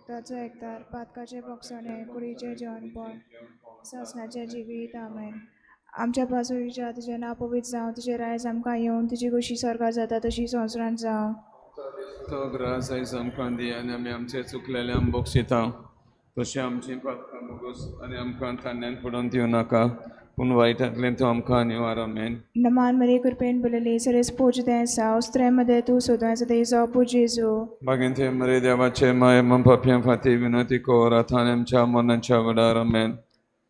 ताचो एकदार पातकाचे बोगसणे कुडीचें जेवणपण सासणाचें जिवीत आमेन. आमच्या पासून तुजें नांव पवित्र जावं, तुजें रायज आमकां येवन, तुजी गोशी स्वर्गार जाता तशी संवसारांत जावं. तो ग्रास आयज आमकां दी आनी आमी आमचे चुकलेले आमी बक्षिता तशें आमची पातकां बोगस आनी आमकां तान्यान पडून दिवं नाका, पूण वायटांतल्यान तूं आमकां निवार. आमेन. नमान मरे कृपेन बोलले सरेस पूज दें सा उस्त्रे तूं सोदां सदां जावं जेजू. बागेंत मरे देवाचे माय पापयां फाती विनोती कोर आतां आमच्या मरणाच्या वेळार. आमेन.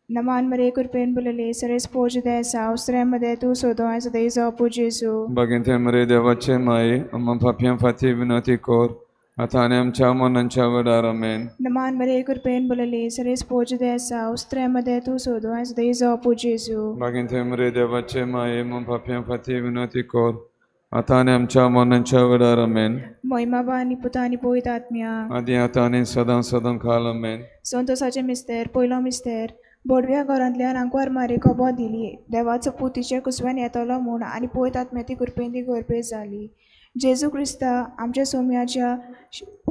नमान मरे कृपेन बोलले सरेस पूज दें सा उस्त्रे तूं सोदां सदां जावं जेजू. बागेंत मरे देवाचे माय पापयां फाती विनोती कोर आतां आनी आमच्या मरणाच्या वेळार. आमेन. नमान मरे कृपेन बोलले सरेस पूज दें सा उस्त्रे तूं सोदां सदां जावं जेजू. बागेंत मरे देवाचे माये पापयां फाती विनोती कोर आतां आनी आमच्या मरणाच्या वेळार. आमेन. मोहिमा बा आनी पुता आनी पवित्र आत्म्या आदी आतां आनी सदां सदां काल. आमेन. संतोसाचे मिस्तेर पयलो मिस्तेर बोडव्या घरांतल्यान आंकवार मारी खबर दिली देवाचो पूत तिचे कुसव्यान येतलो म्हूण आनी पवित्र आत्म्या कृपेन ती गर्भेस्त जाली. जेजू क्रिस्ता आमच्या सोम्याच्या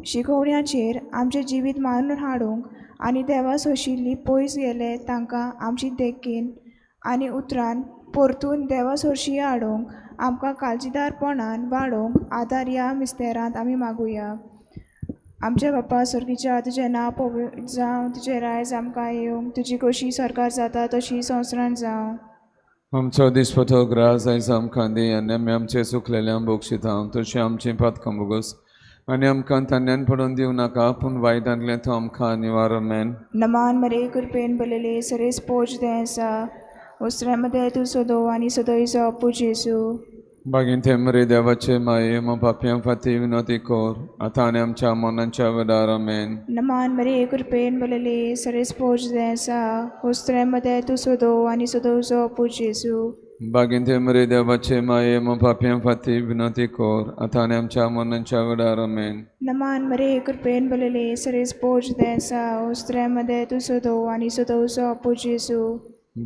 शिकोवण्याचेर आमचें जिवीत मानून हाडूंक आनी देवा सोशिल्ली पयस गेले तांकां आमची देखीन आनी उतरान परतून देवा सोरशी हाडूंक आमकां काळजीदारपणान वाडोवंक आदार ह्या मिस्तेरांत आमी मागुया. आमच्या बापा स्वर्गीच्या तुजें नांव पवित्र जावं, तुजें रायज आमकां येवंक, तुजी खोशी सरकार जाता तशी संवसारांत जावं. आमचो दिसपटो ग्रास आयज आमकां दी आनी आमी आमचे चुकलेले बक्षिता तशें आमचें पातकां बोगस आनी आमकां तान्यान पडून दिवं नाका, पूण वायटांतलें तूं आमकां निवार. आमेन. नमान मरे कृपेन बोलले सरेस पोज दें आसा उस्त्रे तूं सदो आनी सदय जावं जेजू. बागेंत मरे देवाचे माये पापयां फाती विनोती कोर आतां आनी आमच्या मरणाच्या वेळार. आमेन. नमान मरे कृपेन बोलले सरेस पोज दें आसा उस्त्रे तूं सदो आनी सदो जावं जेजू. बागेंत मरे देवाचे माये पापयां फाती विनोती कोर आतां आनी आमच्या मरणाच्या वेळार. आमेन. नमान मरे कृपेन बोलले सरेस पोज दें आसा उस्त्रे तूं सदो आनी सदो जावं जेजू.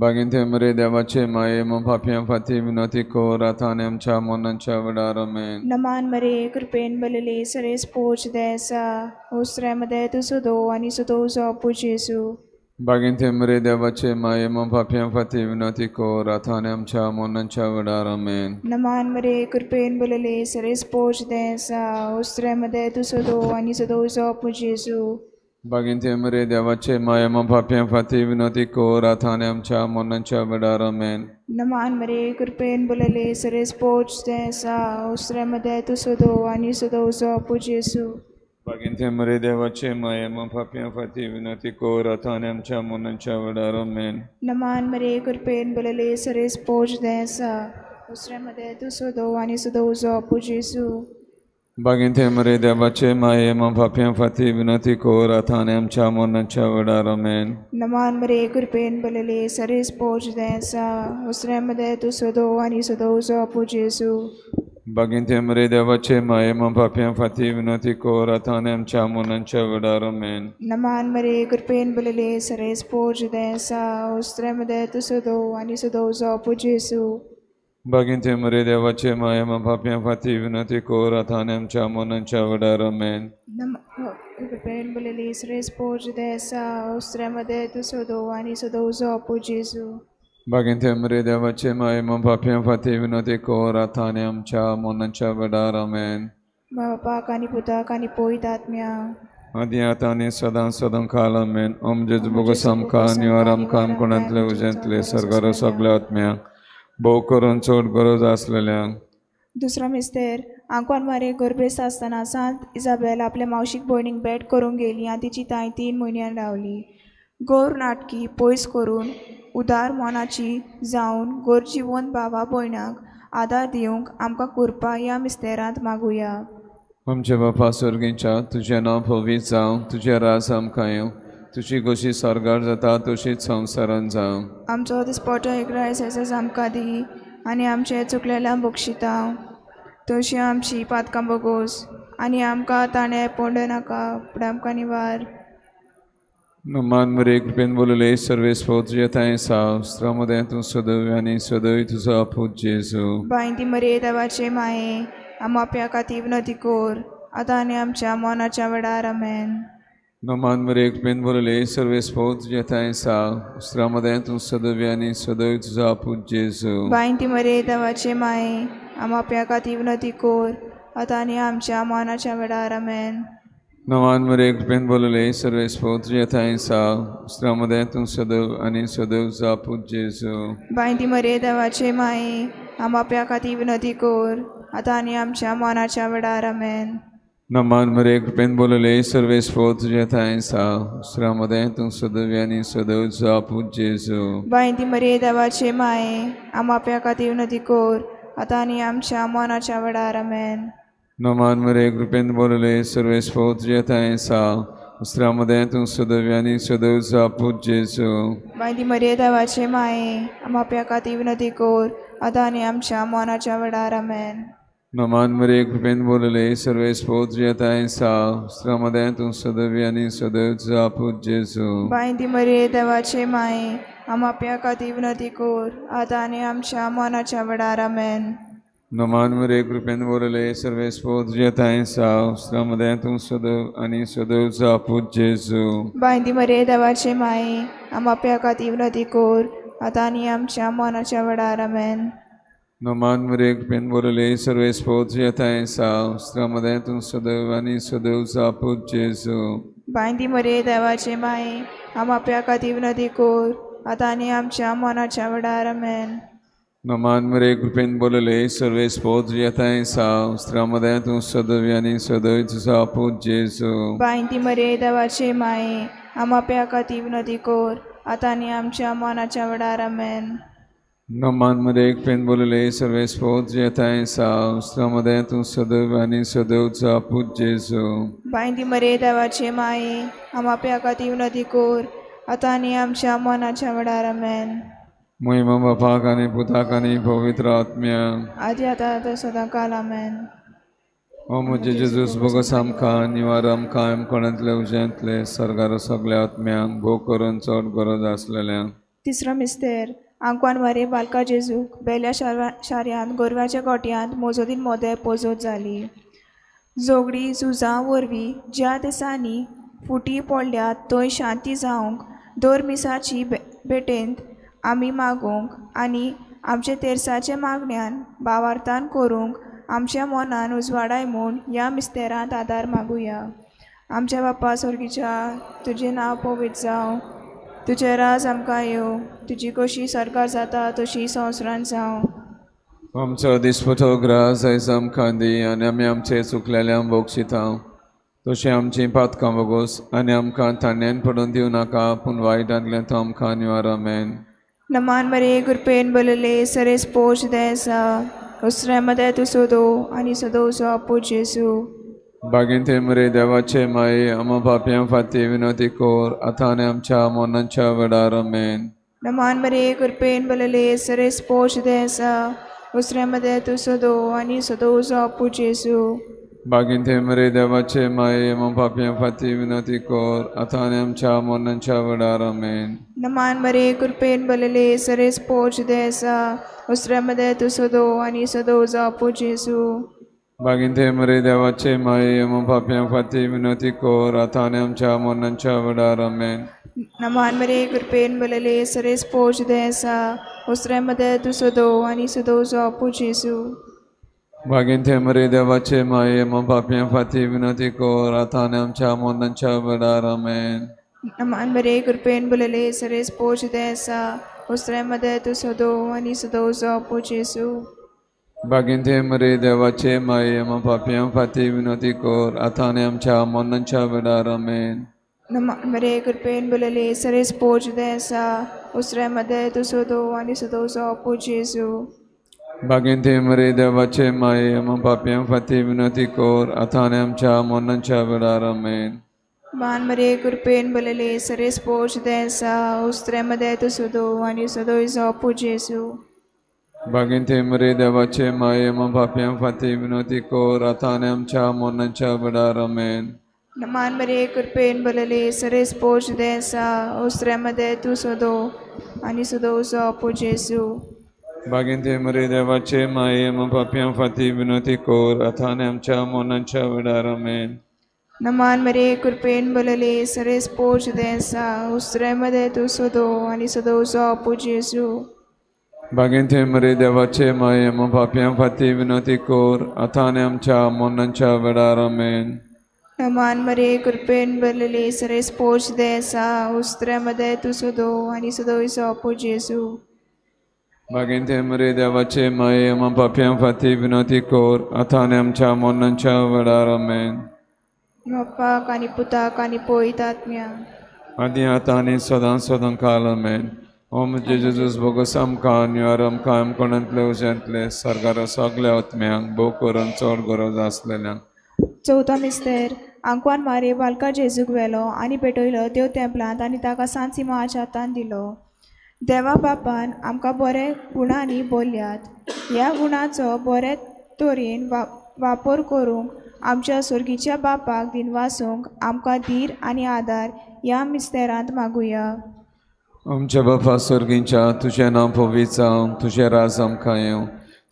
बागेंत मरे देवाचे माये पापयां फाती विनोती कोर आतां आनी आमच्या मरणाच्या वेळार. आमेन. नमान मरे कृपेन बोलले सरेस पोज दें आसा उस्त्रे तूं सदो आनी सदो जावं जेजू. बागेंत मरे देवाचे माये पापयां फाती विनोती कोर आतां आनी आमच्या मरणाच्या वेळार. आमेन. नमान मरे कृपेन बोलले सरेस पोज दें आसा उस्त्रे तूं सदो आनी सदो जावं जेजू. बागेंत मरे देवाचे माये पापयां फाती विनोती कोर आतां आनी आमच्या मरणाच्या वेळार. आमेन. नमान मरे कृपेन बोलले सरेस पोज दें आसा उस्त्रे तूं सदो आनी सदो जावं जेजू. बागेंत मरे देवाचे माये पापयां फाती विनोती कोर आतां आनी आमच्या मरणाच्या वेळार. आमेन. नमान मरे कृपेन बोलले सरेस पोज दें आसा उस्त्रे तूं सदो आनी सदो जावं जेजू. बागेंत मरे देवाचे माये पापयां फाती विनोती कोर आतां आनी आमच्या मरणाच्या वेळार. आमेन. नमान मरे कृपेन बोलले सरेस पोज दें आसा उस्त्रे तूं सदो आनी सदो जावं जेजू. बागेंत मरे देवाचे माये पापयां फाती विनोती कोर आतां आनी आमच्या मरणाच्या वेळार. आमेन. नमान मरे कृपेन बोलले सरेस पोज दें आसा उस्त्रे तूं सदो आनी सदो जावं जेजू. बागेंत मरे देवाचे माये पापयां फाती विनोती कोर आतां आनी आमच्या मरणाच्या वेळार. आमेन. कृपेन बोलले सरेस पोज दें आसा उस्त्रे तूं सदो आनी सदो जावं जेजू. बागेंत मरे देवाचे माये पापयां फाती विनोती कोर आतां आनी आमच्या मरणाच्या वेळार. आमेन. बापाक आनी पुताक आनी पवित्र आत्म्या आदी आतां आनी सदां सदां काल. आमेन. ओम जेजू बोगस आमकां निवार आमकां कोणांतले उजेंतले सरकार सगल्या आत्म्यांक भोव करून चड गरज आसलेल्यांक. दुसरो मिस्तेर आंकवार मारे गर्भेस्त आसतना सांत इजाबेल आपल्या मावशीक भयणीक भेट करूंक गेली आनी तिची ताई 3 म्हयन्यान रावली. गौर नाटकी पयस करून उदार मनाची जावन गरजिवंत भावा भयणाक आदार दिवंक आमकां कृपा ह्या मिस्तेरांत मागुया. आमच्या बापा स्वर्गीच्या तुजें नांव पवित्र जावं, तुजें राज आमकां येवं, तुजी गोशी स्वर्गार जाता तशीच संवसारांत जावं. आमचो दिसपटो एक रायस आयज आमकां दी आनी आमचें चुकलेल्यां बक्षिता तशी आमची पातकां बोगोस आनी आमकां ताणें पडोवं नाका पूण आमकां निवार. नमान मरे कृपेन बोलले सर्वेस तुज्या थंय साव तूं सदैव आनी सदैव तुजो पूत जेजू. बांयती मरे देवाचे माये आमप्या खातीर विनंती कर आतां आनी आमच्या मरणाच्या वेळार. आमेन. नमान मरे कृपेन भरले सर्वेस्पोर तुज्या ठांय आसा, स्त्रियां मदें तूं सदव्य आनी सदैव तुजो पूत जेजू. बांयती मरे देवाचे माये, आमा खातीर विनंती कोर, आतां आनी आमच्या मरणाच्या वेळार. आमेन. नमान मरे कृपेन भरले सर्वेस्पोर तुज्या ठांय आसा, स्त्रियां मदें तूं सदैव आनी सदैव तुजो पूत जेजू. बांयती मरे देवाचे माये, आमा खातीर विनंती कोर, आतां आनी आमच्या मरणाच्या वेळार. आमेन. नमान मरे कृपेन बोलले सर्वेस्पोर तुज्या ठांय आसा, स्त्रियां मदें तूं सदैव आनी सदैव तुजो पूत जेजू. बांयती मरे देवाचे माये, आमा खातीर विनंती कोर, आतां आनी आमच्या मरणाच्या वेळार. आमेन. नमान मरे कृपेन बोलले सर्वेस्पोर तुज्या ठांय आसा, स्त्रियां मदें तूं सदैव आनी सदैव तुजो पूत जेजू. बांयती मरे देवाचे माये, आमा खातीर विनंती कोर, आतां आनी आमच्या मरणाच्या वेळार. आमेन. नमान मरे कृपेन बोलले सर्वेस्पोर तुज्या ठांय आसा, स्त्रियां मदें तूं सदैव आनी सदैव तुजो पूत जेजू. बांयती मरे देवाचे माये, आमा खातीर विनंती कोर, आतां आनी आमच्या मरणाच्या वेळार. आमेन. नमान मरे कृपेन बोलले सर्वेस्पोर तुज्या ठांय आसा, स्त्रियां मदें तूं सदैव आनी सदैव तुजो पूत जेजू. बांयती मरे देवाचे माये, आमा खातीर विनंती कोर, आतां आनी आमच्या मरणाच्या वेळार. आमेन. नमान मरे कृपेन बोलले सर्वेस्पोर तुज्या ठांय आसा, स्त्रियां मदें तूं सदैव आनी सदैव तुजो पूत जेजू. बांयती मरे देवाचे माये, आमा खातीर विनंती कोर, आतां आनी आमच्या मरणाच्या वेळार. आमेन. नमान मरे कृपेन बोलले सर्वेस्पोर तुज्या ठांय आसा, स्त्रियां मदें तूं सदैव आनी सदैव तुजो पूत जेजू. बांयती मरे देवाचे माये, आमा खातीर विनंती कोर, आतां आनी आमच्या मरणाच्या वेळार. आमेन. नमान मरे कृपेन बोलले सर्वेस्पोर तुज्या ठांय आसा, स्त्रियां मदें तूं सदैव आनी सदैव तुजो पूत जेजू. बांयती मरे देवाचे माये, आमा खातीर विनंती कोर, आतां आनी आमच्या मरणाच्या वेळार. आमेन. महिमा बापाक आनी पुताक आनी पवित्र आत्म्याक, आदी आतां आतां सदां काल. आमेन. ओ म्हजे जेजूस, बोगस आमकां निवार आमकां आमकोणांतले उज्यांतले सर्गार सगल्या आत्म्यांक भोग करून चड गरज आसलेल्यांक. तिसरो मिस्तेर. आंकवान मरे बालका जेजूक बेल्या शार्यांत गोरवाच्या गोट्यांत मोजोदीन मोदे पोजोत जाली. झगडीं झुजां वरवीं ज्या देसांनी फुटी पडल्यात थंय शांती जावंक दर मिसाची भेटेंत आमी मागूंक आनी आमचे तेरसाचे मागण्यान भावार्थान करूंक आमच्या मनान उजवाडाय म्हूण ह्या मिस्तेरांत आदार मागुया. आमच्या बापा स्वर्गीच्या, तुजें नांव पवित्र जावं, तुजें राज आमकां येवं, तुजी कशी सरकार जाता तशी संवसारांत जावं. आमचो दिसपटो ग्रास आयज आमकां दी आनी आमी आमचे चुकलेल्यांक बक्षिता तशें आमचीं पातकां बोगोस आनी आमकां तान्यान पडून दिवं नाका, पूण वायटांतल्यान तूं आमकां निवार. आमेन. नमान मरे कृपेन बलले सरेस पोश देसा, उसऱ्या मदें तूं सदो आनी सदोवचो पूत जेजू. बागेंते मरे देवाचे माये, आमा पापयां फाती विनंती कोर, आतां आनी आमच्या मरणाच्या वेळार. आमेन. नमान मरे कृपेन बलले सरेस पोश देसा, उसऱ्या मदें तूं सदो आनी सदोवचो पूत जेजू. बागेंते मरे देवाचे माये, आमा पापयां फाती विनंती कोर, आतां आनी आमच्या मरणाच्या वेळार. आमेन. नमान मरे कृपेन बलले सरेस पोश देसा, उसऱ्या मदें तूं सदो आनी सदोवचो पूत जेजू. बागेंते मरे देवाचे माये, आमा पापयां फाती विनंती कोर, आतां आनी आमच्या मरणाच्या वेळार. आमेन. नमान मरे कृपेन बलले सरेस पोश देसा, उसऱ्या मदें तूं सदो आनी सदोवचो पूत जेजू. बागेंते मरे देवाचे माये, आमा पापयां फाती विनंती कोर, आतां आनी आमच्या मरणाच्या वेळार. आमेन. नमान मरे कृपेन बलले सरेस पोश देसा, उसऱ्या मदें तूं सदो आनी सदोवचो पूत जेजू. बागेंते मरे देवाचे माये, आमा पापयां फाती विनंती कोर, आतां आनी आमच्या मरणाच्या वेळार. आमेन. नमान मरे कृपेन बलले सरेस पोश देसा, उसऱ्या मदें तूं सदो आनी सदोवचो पूत जेजू. बागेंते मरे देवाचे माये, आमा पापयां फाती विनंती कोर, आतां आनी आमच्या मरणाच्या वेळार. आमेन. मान मरे कृपेन बलले सरेस पोश देसा, उसऱ्या मदें तूं सदो आनी सदोवचो पूत जेजू. बागेंते मरे देवाचे माये, आमा पापयां फाती विनंती कोर, आतां आनी आमच्या मरणाच्या वेळार. आमेन. नमान मरे कृपेन बलले सरेस पोश देसा, उसऱ्या मदें तूं सदो आनी सदोवचो पूत जेजू. बागेंत मरे देवाचे माये आमा पापयां फाती विनोती कोर आतां आनी आमच्या मोनाच्या वेळार आमेन. नमान मरे कृपेन बलले सरेस पोच देसा उस्त्रे मध्ये तूं सदो आनी सदोवचो आपू जेजू. बागेंत मरे देवाचे माये आमा पापयां फाती विनोती कोर आतां आनी आमच्या मोनाच्या वेळार आमेन. नमान मरे कृपेन बलले सरेस पोच देसा उस्त्रे मध्ये तूं सदो आनी सदोवचो आपू जेजू. बागेंत मरे देवाचे माये आमा पापयां फाती विनोती कोर आतां आनी आमच्या मोनाच्या वेळार आमेन. बापाक आनी पुताक आनी पवित्र आत्म्याक आदी आतां आनी सदां सदां काल आमेन. ओ म्हजे जेजूस बोगस आमकां निवार आमकां आमकोणांतले उज्यांतले सरकारा सगल्या आत्म्यांक भोव करून चड गरज आसलेल्यांक. चवथो मिस्तेर आंकवान मारे बालका जेजूक व्हेलो आनी पेटयलो देव तेंपलांत आनी ताका सांत सिमाच्या हातान दिलो. देवा बापान आमकां बरे गुणांनी बोल्ल्यात. ह्या गुणाचो बरे तरेन वापर करूंक आमच्या सोर्गीच्या बापाक दिनवासूंक आमकां धीर आनी आदार ह्या मिस्तेरांत मागुया. आमच्या बापा सोर्गींच्या तुजें नांव पवित्र जावं, तुजें राज आमकां येवं,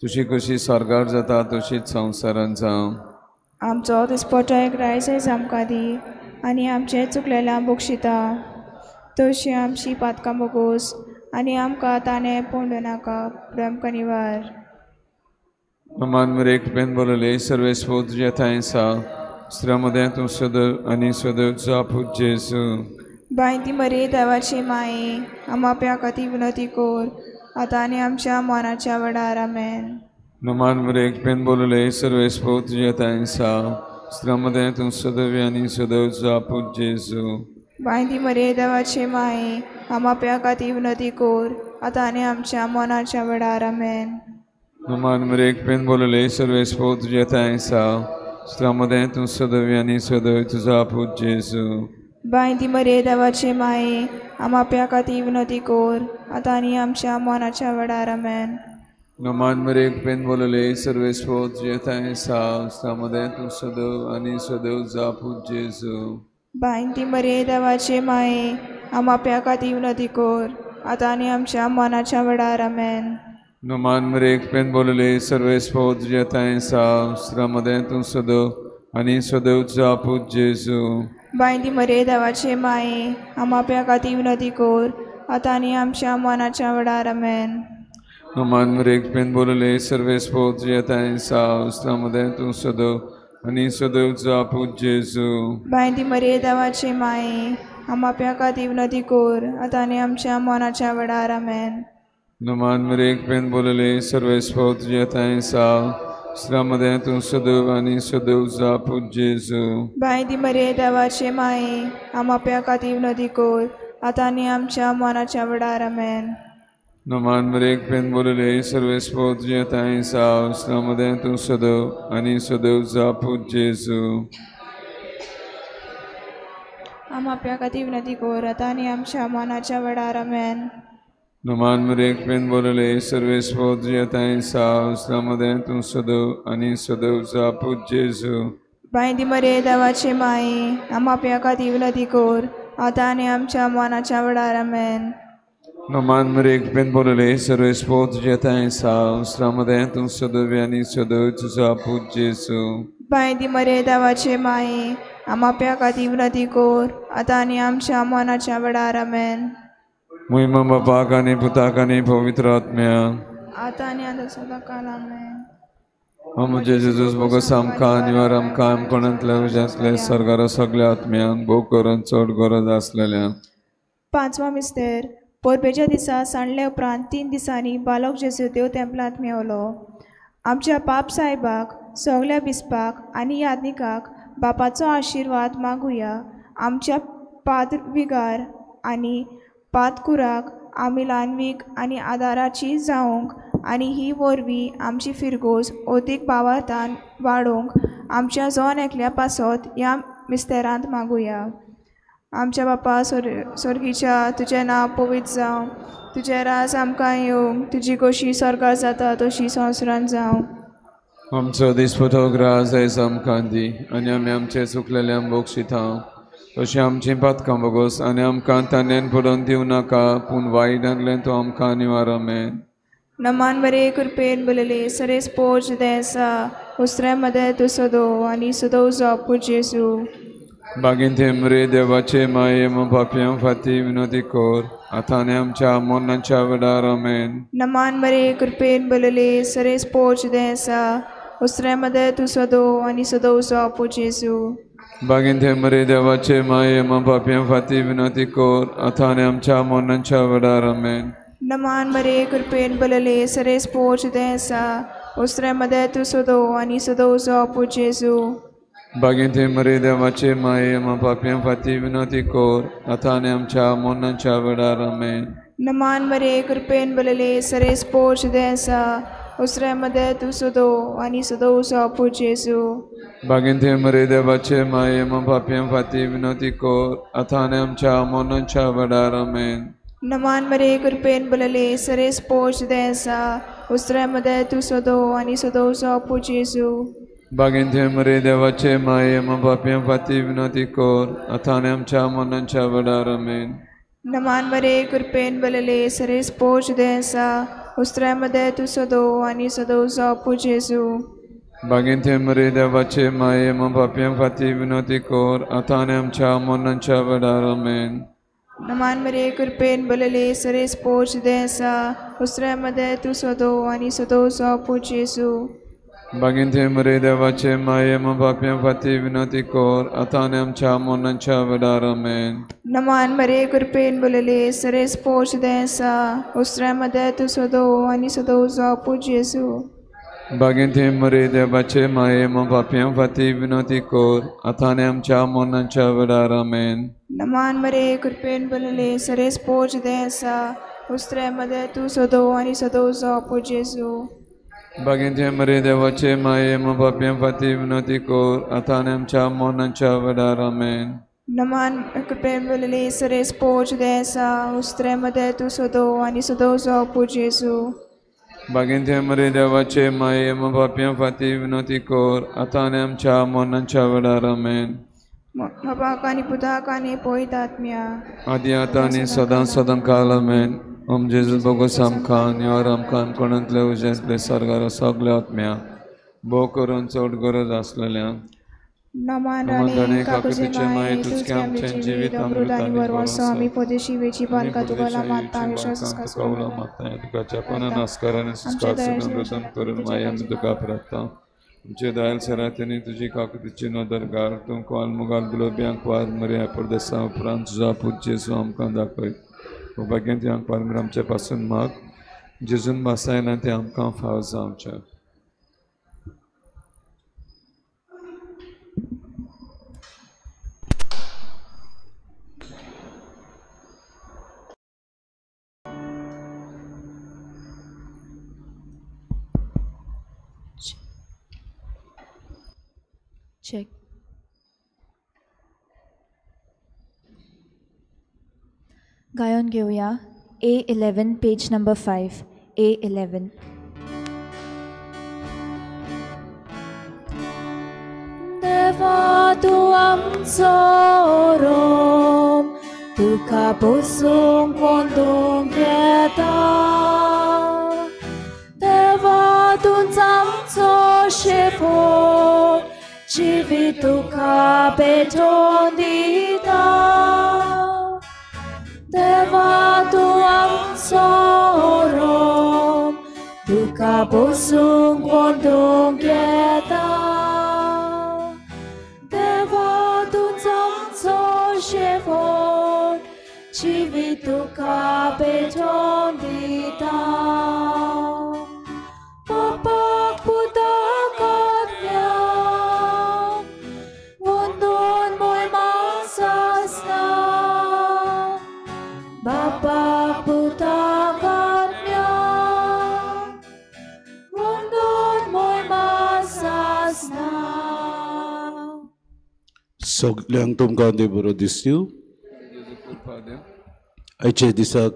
तुजी कशी स्वर्गार जाता तशीच संवसारांत जावं. आमचो दिसपटो एक रायस आयज आमकां दी आनी आमचें चुकलेल्यां बक्षिता तशी आमची पातकां बोगोस आनी आमकां ताणें पळोवं नाका पूण आमकां निवार. नमान मरे कृपेन बोलले सर्वेस्पोत तुज्या थंय आसा स्त्रियां मदें तूं सदैव आनी सदैवचो आपूत जेजू. बांयती मरे देवाची माये आमा खातीर विनोती कोर आतां आनी आमच्या मनाच्या वेळार आमेन. नमान मरे कृपेन बोलले सर्वेस्पोत तुज्या थंय आसा स्त्रियां मदें तूं सदैव आनी सदैवचो आपूत जेजू. बांयती मरे देवाची माये आमा खातीर विनोती कोर आतां आनी आमच्या मनाच्या वेळार आमेन. नमान मरे कृपेन बोलले सर्वेस्पोत तुज्या थंय आसा स्त्रियां मदें तूं सदैव आनी सदैव तुजो आपूत जेजू. बांयती मरे देवाचे माये आमा खातीर विनोती कोर आतां आनी आमच्या मनाच्या वेळार आमेन. नमान मरे कृपेन बोलले सर्वेस्पोत तुज्या थंय आसा स्त्रियां मदें तूं सदैव आनी सदैव तुजो आपूत जेजू. बांयती मरे देवाचे माये आमा खातीर विनोती कोर आतां आनी आमच्या मनाच्या वेळार आमेन. नमान मरे कृपेन बोलले सर्वेस्पोत तुज्या थंय आसा स्त्रियां मदें तूं सदैव आनी सदैव तुजो आपूत जेजू. बांयती मरे देवाचे माये आमा खातीर विनोती कोर आतां आनी आमच्या मनाच्या वेळार आमेन. नमान मरे कृपेन बोलले सर्वेस्पोत तुज्या थंय आसा स्त्रियां मदें तूं सदैव आनी सदैव तुजो आपूत जेजू. बांयती मरे देवाचे माये आमा खातीर विनोती कोर आतां आनी आमच्या मनाच्या वेळार आमेन. नमान मरे कृपेन बोलले सर्वेस्पोत तुज्या थंय आसा स्त्रियां मदें तूं सदैव आनी सदैव तुजो आपूत जेजू. बांयती मरे देवाचे माये आमा खातीर विनोती कोर आतां आनी आमच्या मनाच्या वेळार आमेन. नमान मरे कृपेन बोलले सर्वेस्पोत तुज्या थंय आसा स्त्रियां मदें तूं सदैव आनी सदैव तुजो आपूत जेजू. आमा खातीर विनोती कोर आतां आनी आमच्या मनाच्या वेळार आमेन. नमान मरे कृपेन बोलले सर्वेस्पोत तुज्या थंय आसा स्त्रियां मदें तूं सदैव आनी सदैव तुजो आपूत जेजू. बांयती मरे देवाचे माये आमा खातीर विनोती कोर आतां आनी आमच्या मनाच्या वेळार आमेन. नमान मरे कृपेन बोलले सर्वेस्पोत तुज्या थंय आसा स्त्रियां मदें तूं सदैव आनी सदैव तुजो आपूत जेजू. बांयती मरे देवाचे माये आमा खातीर विनोती कोर आतां आनी आमच्या मनाच्या वेळार आमेन. महिमा बापाक आनी पुताक आनी पवित्र आत्म्याक आतां आनी आतां सदां काल आमेन. ओ म्हजे जेजूस बोगस आमकां निवार आमकां आमकोणांतल्या उज्यांतले सरकारा सगल्या आत्म्यांक भोव करून चड गरज आसलेल्यांक. पांचवा मिस्तेर परबेच्या दिसा सांडले उपरांत 3 दिसांनी बालक जेजू देव तेंपलांत मेवलो. आमच्या पाप सायबाक सगल्या बिस्पाक आनी यादनिकाक बापाचो आशिर्वाद मागुया. आमच्या पाद विगार आनी पातकुराक आमी ल्हानवीक आनी आदाराची जावंक आनी ही वरवीं आमची फिरगोज अदीक भावार्थान वाडोवंक आमच्या जण एकल्या पासत ह्या मिस्तेरांत मागुया. आमच्या बापा सोर्गीच्या तुजें नांव पवित्र जावं, तुजें राज आमकां येवं, तुजी कशी स्वर्गार जाता तशी संवसारांत जावं. आमचो दिसपटो ग्रास आयज आमकां दी आनी आमी आमचे चुकलेल्यांक बक्षिता तशें आमचीं पातकां बोगोस आनी आमकां तान्यान पडोवन दिवं नाका पूण वायटांतल्यान तूं आमकां निवार आमेन. नमान मरे कृपेन बोलले सरेस पोच देसा उसरे मदे तू सदो आनी सदो जापू जेसू. बागीन थेमरे देवाचे माये पापयां फाती विनोदी कोर आतां आनी आमच्या मरणाच्या वेळार आमेन. नमान मरे कृपेन बोलले सरेस पोच देसा उसरे मदे तू सदो आनी सदो जापू जेसू. बागीन थेमरे देवाचे माये पापयां फाती विनोदी कोर आतां आनी आमच्या मरणाच्या वेळार आमेन. नमान मरे कृपेन बोलले सरेस पोच देसा उसरे मदे तू सदो आनी सदो जापू जेसू. बागीन थेमरे देवाचे माये पापयां फाती विनोदी कोर आतां आनी आमच्या मरणाच्या वेळार आमेन. नमान मरे कृपेन बोलले सरेस पोच देसा उसरे मदे तू सदो आनी सदो जापू जेसू. बागीन थेमरे देवाचे माये पापयां फाती विनोदी कोर आतां आनी आमच्या मरणाच्या वेळार आमेन. नमान मरे कृपेन बोलले सरेस पोच देसा उसरे मदे तू सदो आनी सदो जापू जेसू. बागीन थेमरे देवाचे माये पापयां फाती विनोदी कोर आतां आनी आमच्या मरणाच्या वेळार आमेन. नमान मरे कृपेन बोलले सरेस पोच देसा उसरे मदे तू सदो आनी सदो जापू जेसू. बागीन थेमरे देवाचे माये पापयां फाती विनोदी कोर आतां आनी आमच्या मरणाच्या वेळार आमेन. नमान मरे कृपेन बोलले सरेस पोच देसा उसरे मदे तू सदो आनी सदो जापू जेसू. बागीन थेमरे देवाचे माये पापयां फाती विनोदी कोर आतां आनी आमच्या मरणाच्या वेळार आमेन. नमान मरे कृपेन बोलले सरेस पोच देसा उसरे मदे तू सदो आनी सदो जापू जेसू. बागीन थेमरे देवाचे माये पापयां फाती विनोदी कोर आतां आनी आमच्या मरणाच्या वेळार आमेन. नमान मरे कृपेन बोलले सरेस पोच देसा उसरे मदे तू सदो आनी सदो जापू जेसू. बागीन थेमरे देवाचे माये पापयां फाती विनोदी कोर आतां आनी आमच्या मरणाच्या वेळार आमेन. नमान कृपेन बोलले सरेस पोच देसा उसरे मदे तू सदो आनी सदो जापू जेसू. बागीन थेमरे देवाचे माये पापयां फाती विनोदी कोर आतां आनी आमच्या मरणाच्या वेळार आमेन. बापाक आनी पुताक आनी पवित्र आत्म्या आदी आतां आनी सदां सदां काल आमेन. ओम जेजू बोगोस आमकां निवार आमकां कोणांतले उजेंतले सर्गार सगल्या आत्म्या भोव करून चड गरज आसलेल्या. नमान राणे काकुचे माये तुझके आमचें जिवीत अमृत आनी वरवासो आमी परदेशी वेची बालका तुका मागता विश्वास मागता तुका चपना नमस्कार आनी संस्कार अमृतम करून माये आमी तुका प्रार्थना. आमचे दयाल सरातनी तुजी काकुतीची नदर घाल तूं कोल मुगाल गुलोब्यांक वार मरे परदेसा उपरांत तुजो पूत जेजू आमकां दाखय. भाग्यान ती आमकां पारमीर आमचे पासून माग जेजून भासायना तें आमकां फाव जावचें. Check. गायन घेऊया A11 page number 5 A11. देवा तूं आमचो रोम तुका बसूंक वंदूंक येता. देवा तूंच आमचो शेफोर जिवीत तुका भेटोवन दिता. देवा तूं आमचो रोम तुका बसूंक वंदूंक येता. देवा तूंच आमचो शेफोर जिवीत तुका भेटोवन दिता. बापाक पुताक आत्म्याक वंदून मोयमा सासना. बापाक पुताक आत्म्याक वंदून मोयमा सासना. सगल्यांक तुमकां देव बरो दिसता. आयच्या दिसाक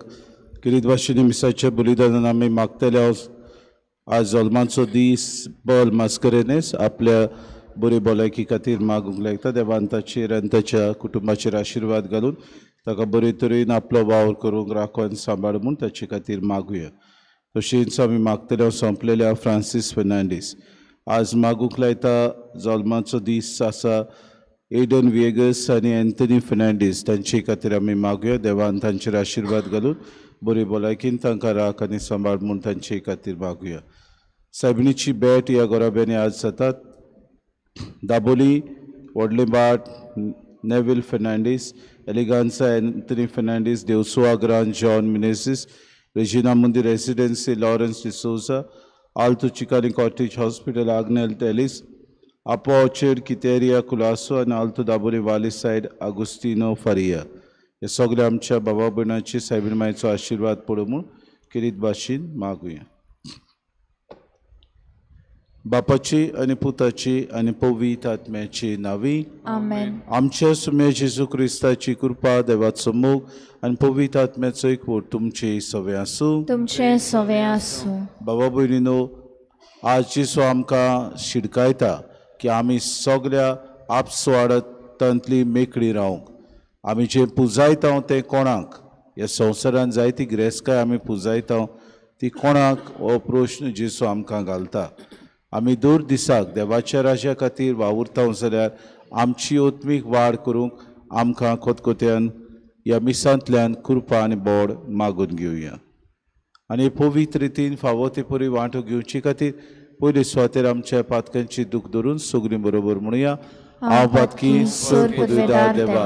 किरीत भाशेन मिसाच्या बलिदानान आमी मागतले. आज जल्माचो दीस बल मास्करेनेस आपल्या बरी भलायकी खातीर मागूंक लागता. देवान ताचेर आनी ताच्या कुटुंबाचेर आशिर्वाद घालून ताका बरे तरेन आपलो वावर करूंक राखून सांबाळ म्हूण ताचे खातीर मागुया. तशींच आमी मागतले सोंपलेल्या फ्रांसीस फेर्नांडीस. आज मागूंक लायता जल्माचो दीस आसा एडन विएगस आनी एंथनी फेर्नांडीस तांचे खातीर आमी मागुया. देवान तांचेर आशिर्वाद घालून बरी भलायकीन तांकां राख आनी सांबाळ म्हूण तांचे खातीर मागुया. सायबिणीची भेट ह्या गोराब्यांनी आज जातात. दाबोली व्हडले बाट Neville Fernandes, Eleganza Anthony Fernandes, Devsua Grant John Menezes, Regina Mundi residency Lawrence D'Souza, Alto Chicalim cottage hospital Agnel Telis, Apo Orchard Quiteria Colaco आनी आल्तो दाबोली वाली सायड आगुस्तिनो फारिया. हे सगळे आमच्या बाबा भयणाची सायबीण मायचो आशिर्वाद पडूं म्हूण किरीत भाशेन मागुया. बापाची आनी पुताची आनी पवित्र आत्म्याची नावी आमेन. आमच्या सुम्या जेजू क्रिस्ताची कृपा, देवाचो मोग आनी पवित्र आत्म्याचो एकवट तुमचे सवे आसूं. तुमचे सवे आसूं. बाबा भयणीनो, आज जेजू आमकां शिडकायता की आमी सगळ्या आपसवाडांतली मेकळी रावंक. आमी जें पुजायता तें कोणाक, ह्या संवसारान जायती गिरेस्तकाय आमी पुजायता ती कोणाक, हो प्रश्न जेजू आमकां घालता. आमी दर दिसाक देवाच्या राज्या खातीर वावुरता जाल्यार आमची आत्मीक वाड करूंक आमकां खतखत्यान ह्या मिसांतल्यान कृपा आनी बोड मागून घेवया. आनी पवित्र रितीन फावो ते परी वांटो घेवचे खातीर पयले सुवातेर आमच्या पातकांची दूख धरून सगळीं बरोबर म्हणुया. हांव पातकी सर पदवीदार देवा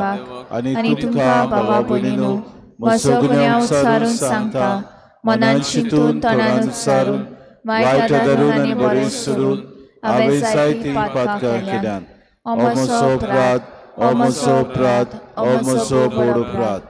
आनी तुमकां बाबा भयणीनो म्हजो गुन्यांव उच्चारून सांगता, मनान चिंतून तोंडान उच्चारून वायट धरून आनी बरें सोडून हांवें जायतीं पातकां केल्यात. हो म्हजो अपराध, हो म्हजो अपराध, हो म्हजो व्हड अपराध.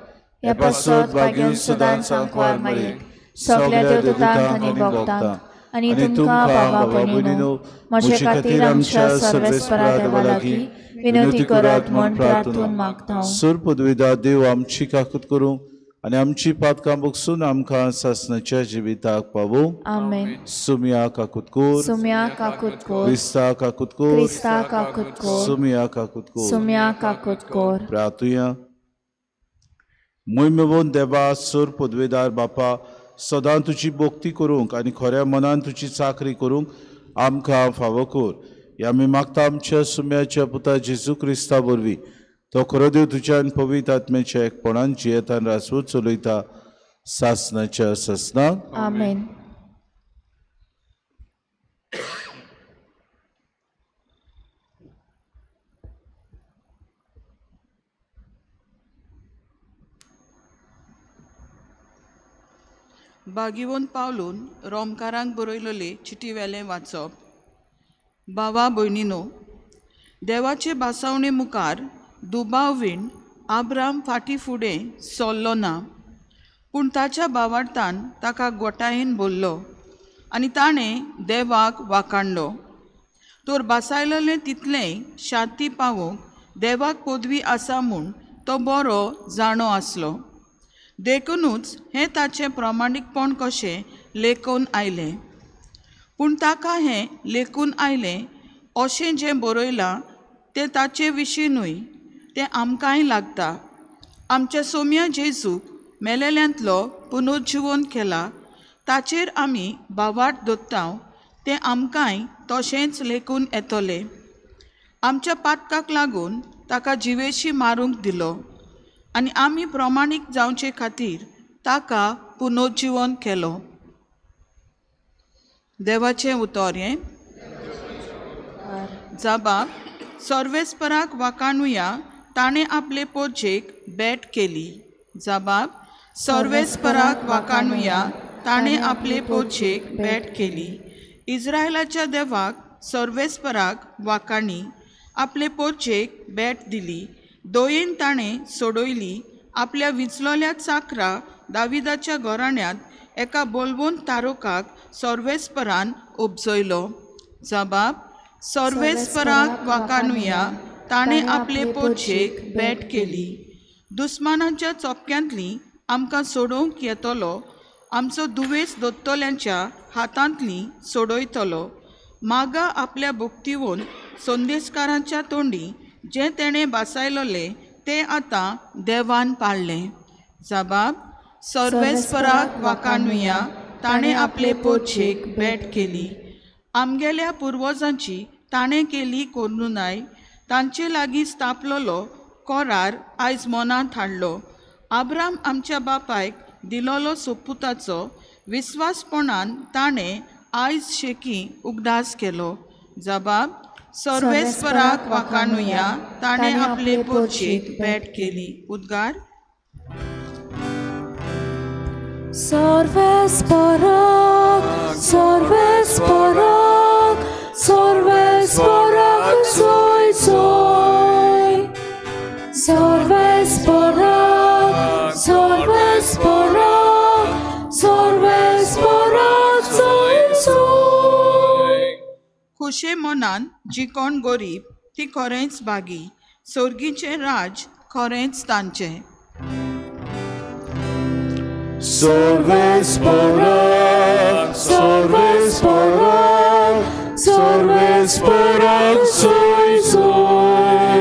हे पासत भाग्यून सदांच सांकवार मरेक सगळ्या देवदूतांक आनी भक्तांक आनी तुमकां बाबा भयणीनो म्हजे खातीर आमच्या सर्वेस्परा देवा लागीं विनवती करात म्हूण प्रार्थून मागता. सर पदवीदार देव आमची काकूत करूं आनी आमची पातकां बगसून आमकां सासणाच्या जिविताक पावोवं. आमेन. सुमिया काकूत कोर, सुमिया काकूत कोर, क्रिस्ता काकूत कोर, क्रिस्ता काकूत कोर, सुमिया काकूत कोर, सुमिया काकूत कोर. प्रार्थुया. मोहिमेवन देवा सर पदवेदार बापा, सदां तुजी भक्ती करूंक आनी खऱ्या मनान तुजी चाकरी करूंक आमकां फावो कर. ह्या आमी मागता आमच्या सुम्याच्या पुता जेजू क्रिस्ता वरवीं. तो खरो देव तुज्या आनी पवित्र आत्म्याच्या एकपणान जियेतान रासवत चलयता सासणाच्या सासणाक. आमेन. बागिवोन पावलून रोमकारांक बरयलेले चिटी वेलें वाचप. बाबा भयणीनो, देवाचे भासावणे मुखार दुबाव वीण आब्राम फाटीं फुडें सरलो ना, पूण ताच्या बावार्थान ताका गोटायेन भरलो आनी ताणें देवाक वाकाणलो. तर भासायलेलें तितलेंय शांती पावोवंक देवाक पदवी आसा म्हूण तो बरो जाणो आसलो. देखुनूच हें ताचें प्रामाणीकपण कशें लेखून आयलें. पूण ताका हें लेखून आयलें अशें जें बरयलां तें ताचे विशीं न्हय, तें आमकांय लागता. आमच्या सोम्या जेजूक मेलेल्यांतलो पुनर्जिवन केला ताचेर आमी भावार्थ दवरता तें आमकांय तशेंच लेखून येतलें. आमच्या पातकाक लागून ताका जिवेशी मारूंक दिलो आनी आमी प्रमाणीक जावचे खातीर ताका पुनर्जिवन केलो. देवाचें उतर हें. जाबाब सर्वेस्पराक वाकाणुया, ताणें आपले पोरजेक भेट केली. जाबाब सर्वेस्पराक वाकाणुया, ताणें आपले पोरजेक भेट केली. इस्रायलाच्या देवाक सर्वेस्पराक वाकाणी आपले पोरजेक भेट दिली. दोयेन ताणें सोडयली आपल्या विंचलोल्या चाकरा दाविदाच्या घराण्यांत एका बोलवोन तारोकाक सर्वेस्परान उपजयलो. जबाब सर्वेस्पराक वाकाणुया, ताणें आपले पोरजेक भेट केली. दुस्मानाच्या चोपक्यांतली आमकां सोडोवंक येतलो, आमचो दुवेस दोत्तल्यांच्या हातांतली सोडयतलो. मागा आपल्या भुक्तिवून संदेशकारांच्या तोंडी जें तेणें भासायलोलें तें आतां देवान पाळ्ळें. जबाब सर्वेस्पराक वाकाणुया, ताणें आपले पोरचेक भेट केली. आमगेल्या पुर्वजांची ताणें केली कोर्नुनाय, तांचे लागीं स्थापलोलो कोरार आयज मनांत हाडलो. आब्राम आमच्या बापायक दिलोलो सोपुताचो विस्वासपणान ताणें आयज शेकी उगडास केलो. जबाब सर्वेस्पराक वाखाणुया, ताणें आपले पोरचेक भेट केली. उद्गार. सर्वेस्पराक सर्वेस्पराक सर्वेस्पराक सोय सोय, सर्वेस्पराक सर्वेस्पराक सर्वेस्पराक सोय सोय. खोशे मनान जी कोण गरीब ती खरेंच भागी, सोर्गीचें राज खरेंच तांचें. सर्वेस्पराक सर्वेस्पराक सर्वेस्पराक सोय सोय,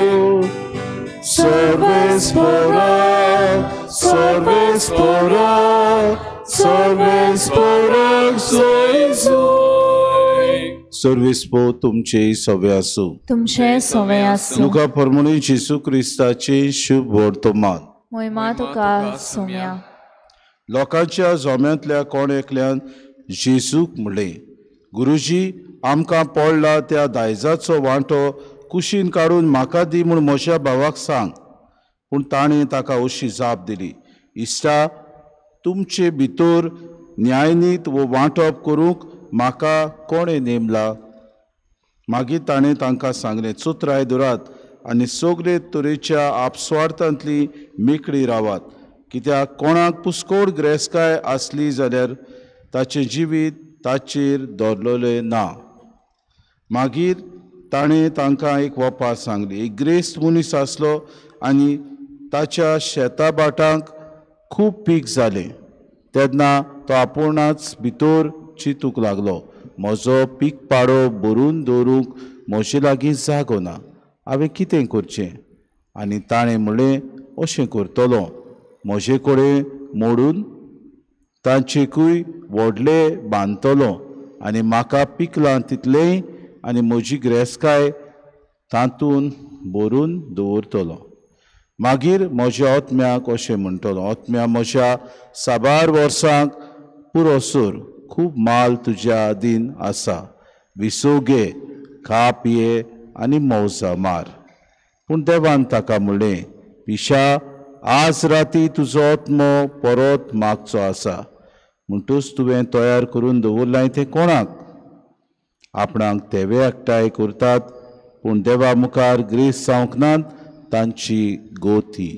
सर्वेस्पराक सर्वेस्पराक सर्वेस्पराक सोय सोय. सर्वेस्पो तुमचे सवे आसूं, तुमचे सवे आसूं. लुका परमणी जेजू क्रिस्ताचे शुभ वर्तमान. मोहिमा तुका सोम्या. लोकांच्या जोम्यांतल्या कोण एकल्यान जेजूक म्हणलें, गुरुजी आमकां पडला त्या दायजाचो वांटो कुशीन काडून म्हाका दी म्हूण म्हज्या भावाक सांग. पूण ताणें ताका अशी जाप दिली, इश्टा तुमचे भितर न्यायनीत वो वांटप करूंक म्हाका कोणें नेमला? मागीर ताणें तांकां सांगलें, चतुराय धरात आनी सगळे तरेच्या आपस्वार्थांतली मेकळी रावात, कित्याक कोणाक पुस्कोड ग्रेसकाय आसली जाल्यार ताचें जिवीत ताचेर दवरलें ना. मागीर ताणें तांकां एक वपार सांगली. एक ग्रेस्त मनीस आसलो आनी ताच्या शेता भाटांक खूब पीक जालें. तेन्ना तो आपूणच भितर चिंतूंक लागलो, म्हजो पीक पाडो भरून दवरूंक म्हजे लागीं जागो ना, हांवें कितें करचें? आनी ताणें म्हणलें, अशें करतलो, म्हजे कडेन मोडून तांचेकूय व्हडले बांदतलो आनी म्हाका पिकलां तितलेंय आनी म्हजी ग्रेसकाय तातूंत भरून दवरतलो. मागीर म्हज्या आत्म्याक अशें म्हणटलो, आत्म्या म्हज्या साबार वर्सांक पुरोसर खूब माल तुज्या आदीन आसा, विसव घे, खा पिये आनी मौजा मार. पूण देवान ताका म्हणलें, पिशा, आज राती तुजो आत्मो परत मागचो आसा, म्हणटूच तुवें तयार करून दवरलां तें कोणाक? आपणाक तेवे एकठांय करतात पूण देवा मुखार ग्रेस जावंक नात तांची गोती.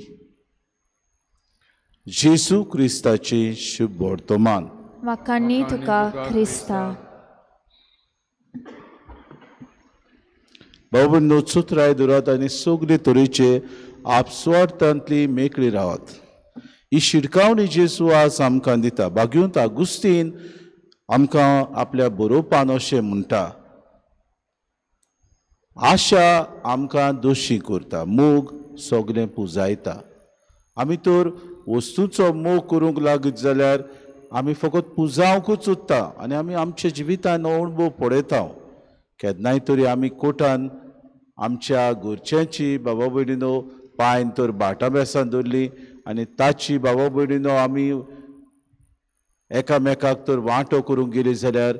जेजू क्रिस्ताचें शुभ वर्तमान. वाखाणनी तुका क्रिस्ता. भाव भयणींनो, चतुराय धरात आनी सगळे तरेचे आपस्वार्थांतली मेकळी रावात. ही शिटकावणी जेजू आज आमकां दिता. बागीवंत आगुस्तीन आमकां आपल्या बरोवपान अशें म्हणटा, आशा आमकां दोशी करता, मोग सगळें पुजायता. आमी तर वस्तूचो मोग करूंक लागत जाल्यार आमी फकत पुजावंकूच उरता आनी आमी आमच्या जिवितान अणभव पळयता. केन्नाय तरी आमी कोटान आमच्या घरच्यांची बाबा भयणीनो पांयन तर भाटां बेसां दवरली आनी ताची बाबा भयणीनो आमी एकामेकाक तर वांटो करूंक गेली जाल्यार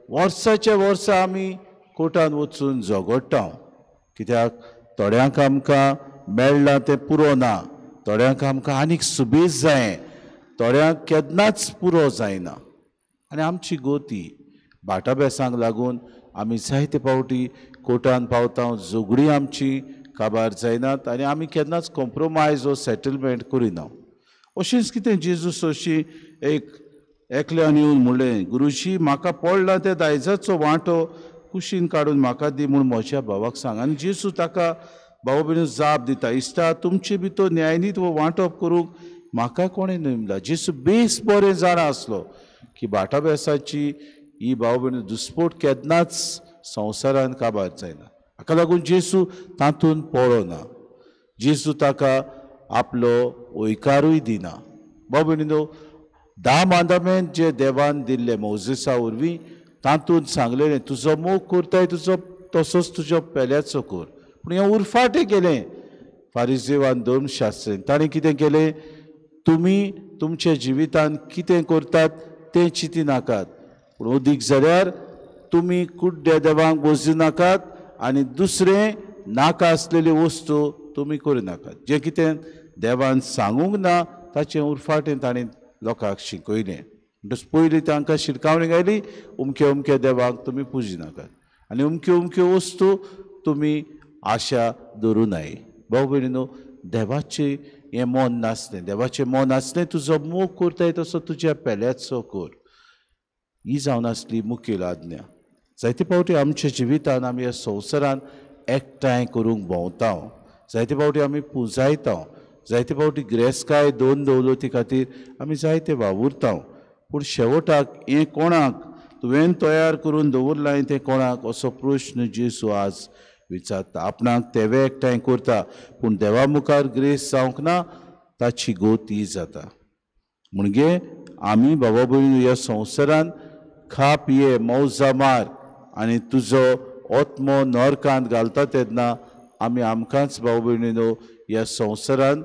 वर्साच्या वर्सा आमी कोटान वचून झगडटा. कित्याक थोड्यांक आमकां मेळ्ळां तें पुरो ना, थोड्यांक आमकां आनीक सुबेज जाय, थोड्यांक केन्नाच पुरो जायना. आनी आमची गोती भाटां बेसांक लागून आमी जायते फावटी कोर्टान पावता, झगडीं आमची काबार जायनात आनी आमी केन्नाच कॉम्प्रोमायज वो सेटलमेंट करिना. अशेंच कितें जेजूस अशी एक एकल्यान येवन म्हणलें, गुरुजी म्हाका पडला त्या दायजाचो वांटो कुशीन काडून म्हाका दी म्हूण म्हज्या भावाक सांग. आनी जेजू ताका भाव भयणीन जाप दिता, इश्टा तुमचे भितर न्यायनीत वो वांटप करूंक म्हाका कोणें नेमला. जेजू बेस बरें जाणा आसलो की भाटा बेसाची ही भाव भयणी दुस्पोट केन्नाच संवसारान काबार जायना. हाका लागून जेजू तातूंत पळोना, जेजू ताका आपलो वयकारूय दिना. भाव भयणीनो, 10 मांदामेंत जे देवान दिल्ले मोजेसा वरवीं तातूंत सांगलेलें तुजो मोग करताय तुजो तसोच तुजो पेल्याचो कर. पूण हें उरफाटें केलें फारिजेवान धर्मशास्त्रीन. ताणें कितें केलें, तुमी तुमच्या जिवितान कितें करतात तें चिंती नाकात, पूण अदीक जाल्यार तुमी कुड्ड्या देवांक बजू नाकात आनी दुसरें नाका आसलेली वस्तू तुमी करूं नाकात. जें कितें देवान सांगूंक ना ताचें उरफाटें ताणें लोकांक शिकयलें. म्हणटच पयलीं तांकां शिटकावणी घाली, अमक्या अमक्या देवाक तुमी पुजी नाकात आनी अमक्यो अमक्यो वस्तू तुमी आशा धरूं नये. भाव भयणीनो, देवाचें हें मन नासलें. देवाचें मन आसलें तुजो मोग करताय तसो तुज्या पेल्याचो कर. ही जावन आसली मुखेल आज्ञा. जायते फावटी आमच्या जिवितान आमी ह्या संवसारान एकठांय करूंक भोंवता, जायते फावटी आमी पुजायता, जायते फावटी गिरेस्तकाय दोन दवलती खातीर आमी जायते वावुरता, पूण शेवटाक हें कोणाक तुवें तयार करून दवरलां तें कोणाक असो प्रश्न जेजू आज विचारता. आपणाक तेवे एकठांय करता पूण देवा मुखार ग्रेस जावंक ना ताची गती जाता. म्हणजे आमी बाबा भयणी ह्या संवसारान खा पिये मौजा मार आनी तुजो आत्मो नरकांत घालता तेन्ना आमी आमकांच भाव भयणीनो ह्या संवसारान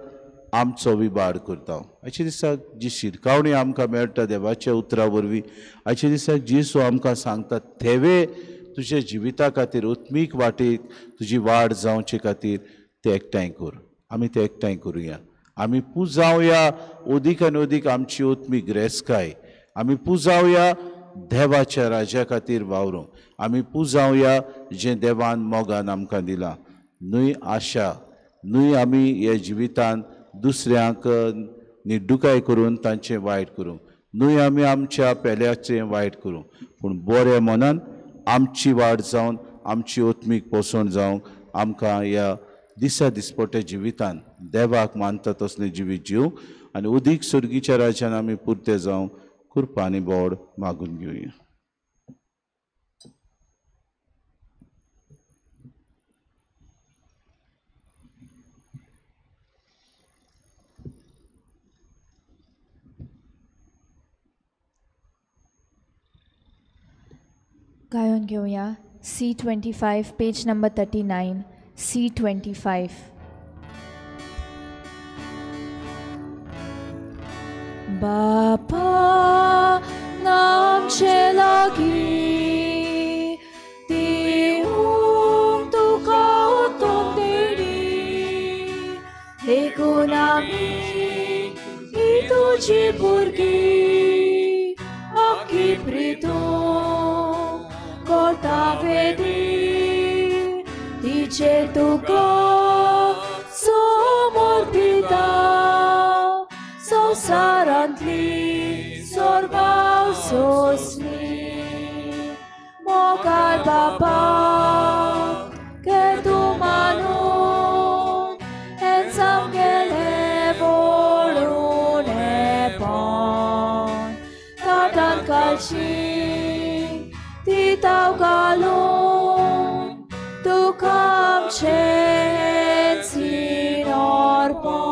आमचो विबाड करता. आयच्या दिसाक जी शिटकावणी आमकां मेळटा देवाच्या उतरा वरवीं, आयच्या दिसाक जेजू आमकां सांगता थेवे तुज्या जिविता खातीर उत्मीक वाटेक तुजी वाड जावचे खातीर ते एकठांय कर. आमी ते एकठांय करुया, आमी पुजावया अदीक आनी अदीक आमची उत्मीक गिरेस्तकाय, आमी पुजावया देवाच्या राज्या खातीर वावरूंक, आमी पुजावया जें देवान मोगान आमकां दिलां. न्हय आशा, न्हय आमी ह्या जिवितान दुसऱ्यांक निड्डुकाय करून तांचें वायट करूंक, न्हय आमी आमच्या पेल्याचें वायट करूंक, पूण बऱ्या मनान आमची वाड जावन आमची आत्मीक पोसवण जावंक आमकां ह्या दिसा दिसपट्ट्या जिवितान देवाक मानता तसलें जिवीत जिवंक आनी अदीक सर्गीच्या राज्यान आमी पुरते जावंक कृपा आनी बोड मागून घेवया. गायोन घेवया C25 page number 39 C25. बापा नामचे लागी दिवंक तुका उत्तम देणी, देखून आमी ही तुजी भुरगीं अख्खी प्रितूं करता वेदी तिचेर तुका समर्पिता संवसारांतली सर्वां सोंसली मोगाळ बापा के तूं मानून हें सामकेलें वळून हेंपण ताटान काडशी तिताव घालून तुका आमचें अर्पण.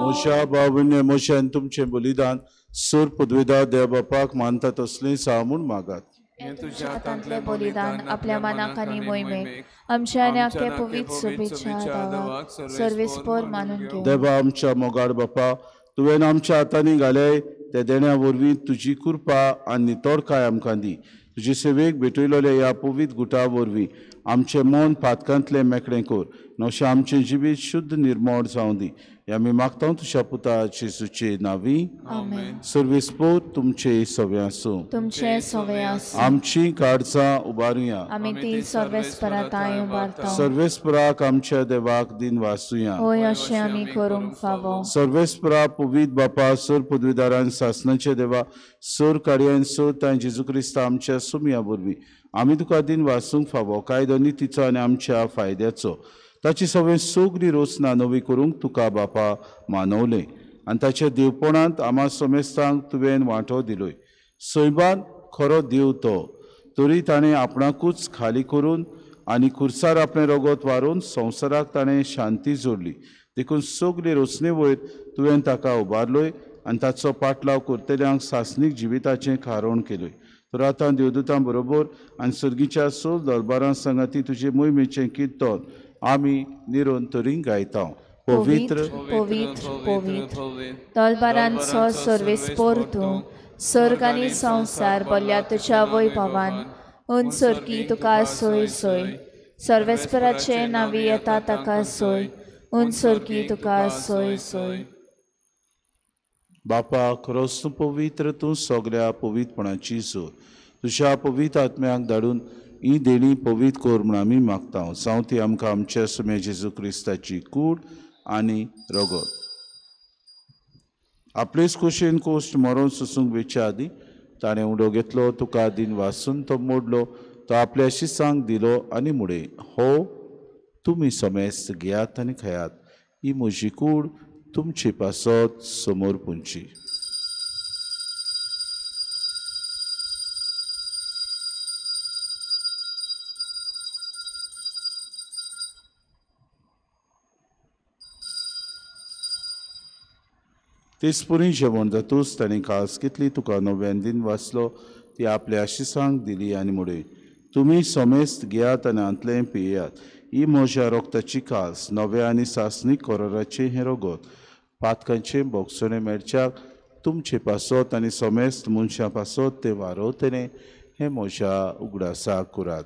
मोशा बाबूने मोशान तुमचें बलिदान सूर पदवेदार देव बापाक मानता तसलें सा म्हूण मागात. तुज्या हातांतलें बलिदान आपल्या मनाक आनी मोहिमेक आमच्या आनी आख्या पवित्र सभेच्या देवाक सर्वेस्पर मानून घेवं. देवा आमच्या मोगाळ बापा, तुवें आमच्या हातांनी घाले त्या देण्या वरवीं तुजी कृपा आनी नितळकाय आमकां दी. तुजे सेवेक भेटयलेल्या ह्या पवित्र गुटा वरवीं आमचें मन पातकांतलें मेकळें कर, नशें आमचें जिवीत शुद्ध निर्मळ जावं दी. हे आमी मागता तुज्या पुता जेजूचे नांवी. सर्वेस्पर तुमचे सवे आसूं. तुमचे सवे आसूं. आमची काळजां उबारुया, आमी ती सर्वेस्परा तांय उबारता. सर्वेस्पराक आमच्या देवाक दिन वासुया, होय अशें आमी करूंक फावो. सर्वेस्परा पवित्र बापा, सर पदवीदारान सासनाचे देवा, सर कार्यान सर तांय जेजू क्रिस्ता आमच्या सुमया वरवीं आमी तुका दिन वासूंक फावो. कायदो नितीचो आनी आमच्या फायद्याचो ताची सगळें सगळी रचना नवी करूंक तुका बापा मानवलें आनी ताच्या देवपणांत आमा समेस्तांक तुवें वांटो दिलोय. सैमान खरो देव तो, तरी ताणें आपणाकूच खाली करून आनी खुर्सार आपलें रगत वारून संवसाराक ताणें शांती जोडली. देखून सगळे रचने वयर तुवें ताका उबारलोय आनी ताचो पाटलाव करतल्यांक सासणीक जिविताचें खारोण केलें. तर आतां देवदूतां बरोबर आनी सर्गीच्या सोल दरबारां सांगाती तुजे मोहिमेचें किर्तन आमी निरंतरी गायता. पवित्र पवित्र पवित्र दलबारांचो सर्वेस्पोर तूं, सर्ग आनी संवसार भरल्या तुज्या वैभवान. उन सर्गी तुका सोय सोय, सर्वेस्पराचे नांवी येता ताका सोय, उन सर्गी तुका सोय सोय. बापा खरोच तूं पवित्र, तूं सगळ्या पवित्रपणाची सोय. तुज्या पवित्र आत्म्याक धाडून ही देणी पवित्र कर म्हूण आमी मागता. जावं ती आमकां आमच्या सुम्या जेजू क्रिस्ताची कूड आनी रगत. आपलेच खोशयेन कोश्ट मरोन सोसूंक वेच्या आदीं ताणें उडो घेतलो, तुका दिन वासून तो मोडलो, तो आपल्या शिसांक दिलो आनी मुडे, हो तुमी समेस्त घेयात आनी खायात, ही म्हजी कूड तुमचे पासत समोर पुंची. तेच पुरी जेवण जातूच ताणें कास घेतली, तुका नव्यान दिन वाचलो, ती आपल्या आशिसांक दिली आनी मुडे, तुमी समेस्त घेयात आनी हांतलें पियेयात, ही म्हज्या रोगताची कास, नव्या आनी सासणीक कराराचें हें रगत, पातकांचें बोगसणें मेळच्याक तुमचे पासत आनी समेस्त मनशां पासत तें वारोवतलें, हें म्हज्या उगडासाक करात.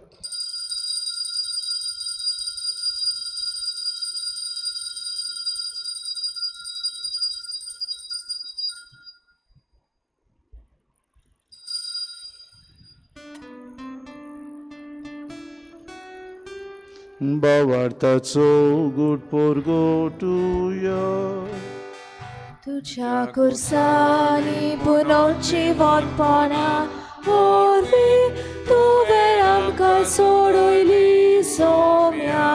बावार्थाचो गुट पोरगोटुया तुझ्या कुर्सानी पुनोची वनपणा वरवीं तुवें आमकां सोडयली सोम्या.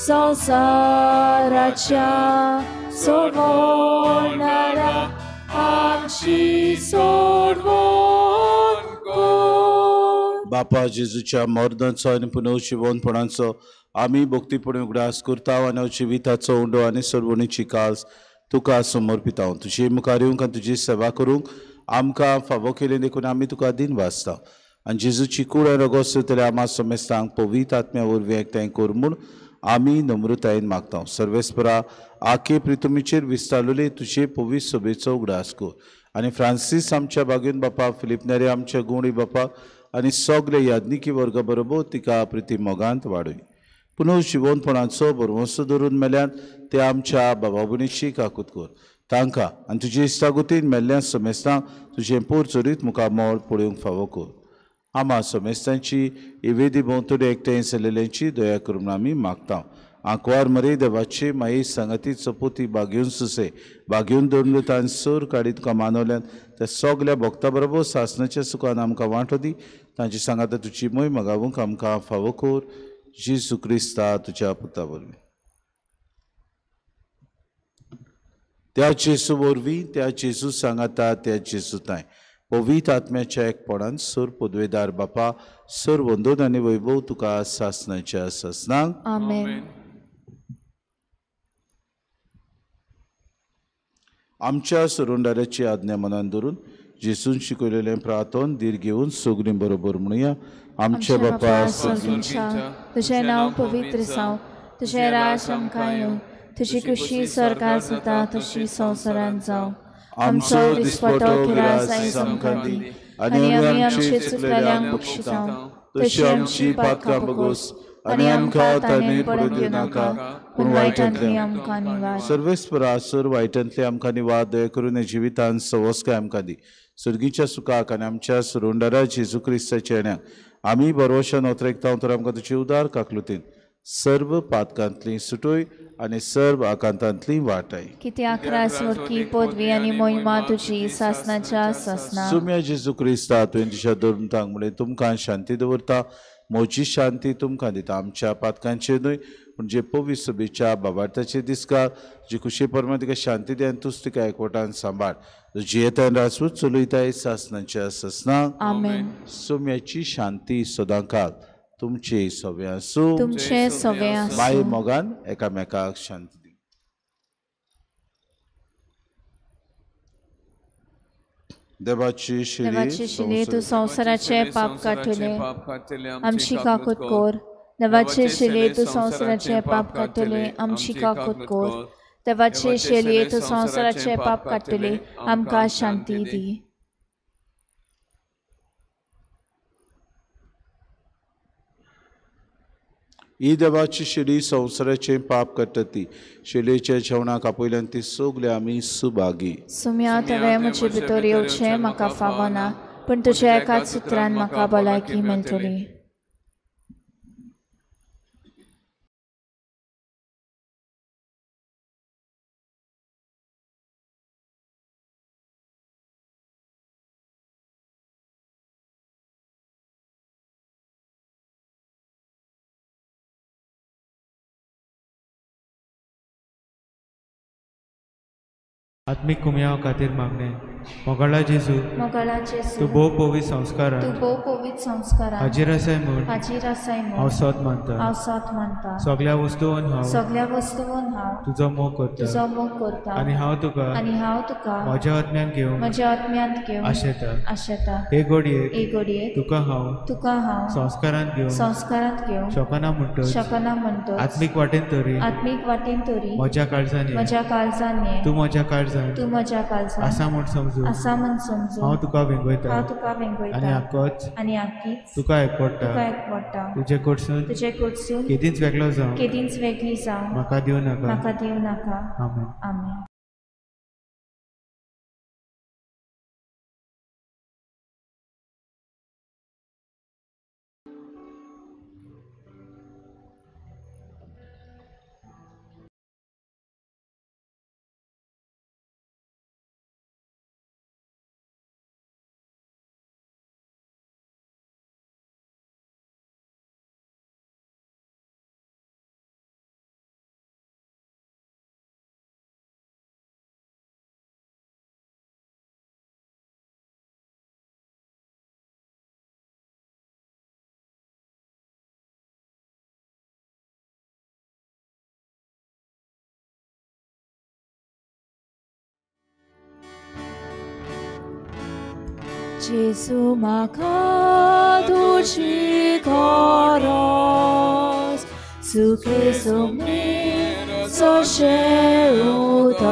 संवसाराच्या सोडवणारा आमची सोडवण कर. बापा जेजूच्या मर्दांचो आनी पुनर्जिवनपणाचो आमी भक्तीपणी उगडास करता आनी जिविताचो उंडो आनी सर्वणीची कास तुका समर्पिता. तुजे मुखार येवंक आनी तुजी सेवा करूंक आमकां फावो केलें देखून आमी तुका दिन वाचता. आनी जेजूची कूड आनी रगत सोदतल्या आमा समेस्तांक पवित्र आत्म्या वरवीं एकठांय कर म्हूण आमी नम्रतायेन मागता. सर्वेस्परा आखे प्रितुमीचेर विस्तारलेले तुजे पवित्र सभेचो उगडास कर आनी फ्रांसीस आमच्या बागेन बापा, फिलीप नेरे आमच्या गुणी बापा आनी सगळे याज्ञिकी वर्गा बरोबर तिका प्रिती मोगांत वाडय. पुनर्जिवनपणाचो भरवंसो धरून मेल्यान ते आमच्या बाबा भयणीची काकूत कर. तांकां आनी तुजे इश्टागतीन मेल्ल्या समेस्तांक तुजें पोर चरीत मुखामळ पळोवंक फावो कर. आमा समेस्तांची इवेदी भोंवतणी एकठांय जाल्ल्यांची दया करून आमी मागता. आंकवार मरे देवाचे माई सांगाती चपोती बागेवन सुसे बागेवन दवरलो तान सोर काडी तुका मानवल्यान त्या सगल्या भक्ता बरोबर सासनाच्या सुखान आमकां वांटो दी. तांची सांगाता तुजी मोय मगावूंक आमकां फावो कर. जेजू क्रिस्ता तुज्या पुता वरवीं. त्या जेजू वरवीं, त्या जेजू सांगाता, त्या जेजू तांय पवित्र आत्म्याच्या एकपणान सर पदवेदार बापा, सर वंदन आनी वैभव तुका सासनाच्या सासनाक. आमेन. आमच्या सरुंडाराची आज्ञा मनान धरून जेजून शिकयलेलें प्रार्थन धीर घेवन सगळीं बरोबर म्हणुया. आमच्या बापा सर्गींच्या, तुजें नांव पवित्र जावं, तुजें राज आमकां येवं, तुजी खुशी स्वर्गार जाता तशी संवसारांत जावं. आमचो दिसपटो गिरास आयज आमकां दी आनी आमी आमचे चुकलेल्यांक बक्षिता तशी आमची पातकां बगोस आनी आमकां ताणें पडून दिवनाका, पूण वायटांतले आमकां निवार. सर्वेस्परा सर वायटांतले आमकां निवार. दया करून जिवितान सवस्काय आमकां दी. सर्गीच्या सुखाक आनी आमच्या सुरुंडारा जेजू क्रिस्ताच्या येण्याक आमी भरवशान ओतरेकता. तर आमकां तुजे उदार काकलुतीन सर्व पातकांतली सुटोय आनी सर्व आकांतांतली वाटाय. कित्याक रासवरकी पदवी आनी मोहिमा तुजी सासनाच्या सासना. सुम्या जेजू क्रिस्ता तुवें तुज्या धर्मतांक म्हणलें तुमकां शांती दवरता, म्हजी शांती तुमकां दिता. आमच्या पातकांचेर न्हय पूण जे पवित्र सभेच्या बाबार्थाचे दिसका जी खुशी परमा तिका शांती दी आनी तूच तिका एकवटान सांबाळ. जियेतान राजपूत चलयताय सासनाच्या सासना. आमेन. सुम्याची शांती सदांकाळ तुमचे सवे आसूं, तुमचे सवे आसूं. माय मोगान एकामेकाक शांती दी. देवाची शिली देवाची शिली तूं संवसाराचे पाप काडटले आमची काकूत कोर. देवाचे शिले तूं संवसाराचे पाप काडटले आमची काकूत कोर. देवाचे शेलये तूं संवसाराचे पाप काडटले आमकां शांती दी. ही देवाची शिली संवसाराचे पाप काडटा ती शिलेच्या जेवणाक आपयल्यान ती सगळे आमी सुभागी. सुम्या तुवें म्हजे भितर येवचें म्हाका फावना, पूण तुज्या एकाच सुत्रान म्हाका भलायकी मेळटली. आत्मीक कुमयाव खातीर मागणें. मोगाळा जेजू, तूं भोव पवित्र संस्कारान हाजीर आसाय म्हूण हांव सत मानता. सगळ्या वस्तून हांव तुजो मोग करता आनी हांव तुका म्हज्या आत्म्यान घेवंक आशेता. हे घडयेक तुका हांव संस्कारांत घेवंक शकना म्हणटच आत्मीक वाटेन तरी म्हज्या काळजान ये, तूं म्हज्या काळजान आसा म्हूण समजून हांव तुका वेंगयता आनी आकीच तुका एकवटा. तुजे कडसून केदींच वेगळो जावं म्हाका दिवं नाका. आमेन. आमेन. जेजू म्हाका तुजी गरज, सुखे सुमेर सोशें उदक,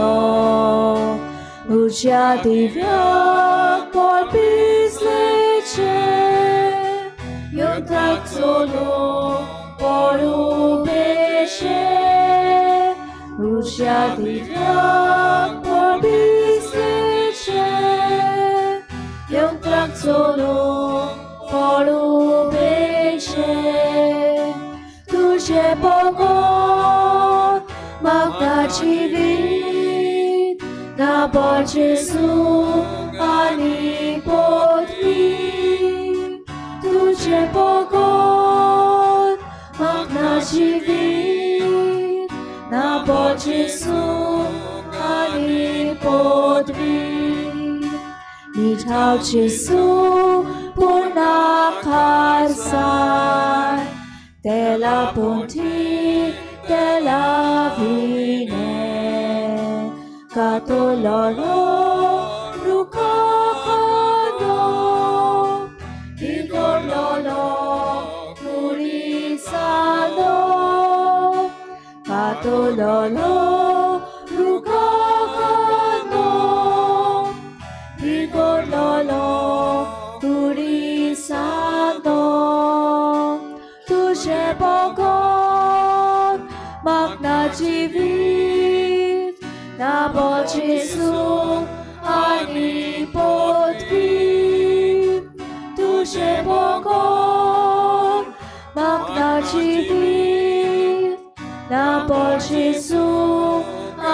उज्या दिव्याक पळपिसलेचें, यंत्राक चलूंक पळोवपेचें, उज्या दिव्याक पळपिसलेचें, यंत्राक चलूंक पळोवपेचें. तुजें बगर म्हाका जिवीत ना, बळ जेजू आनी पदवी. तुजें बगर म्हाका जिवीत ना, बळ जेजू आनी पदवी. निठाव जेजू पूर्ण खारसाण, तेला पोंठी तेला विणे, कातोलोलो रुखा खांदो, बिगडलोलो कुरिसालो, कातोलोलो रुखा खांदो, बिगडलोलो कुरिसालो. तुजें बगर म्हाका जिवीत ना, बळ जेजू आनी पदवी. तुजें बगर म्हाका जिवीत ना, बळ जेजू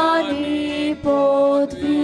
आनी पदवी.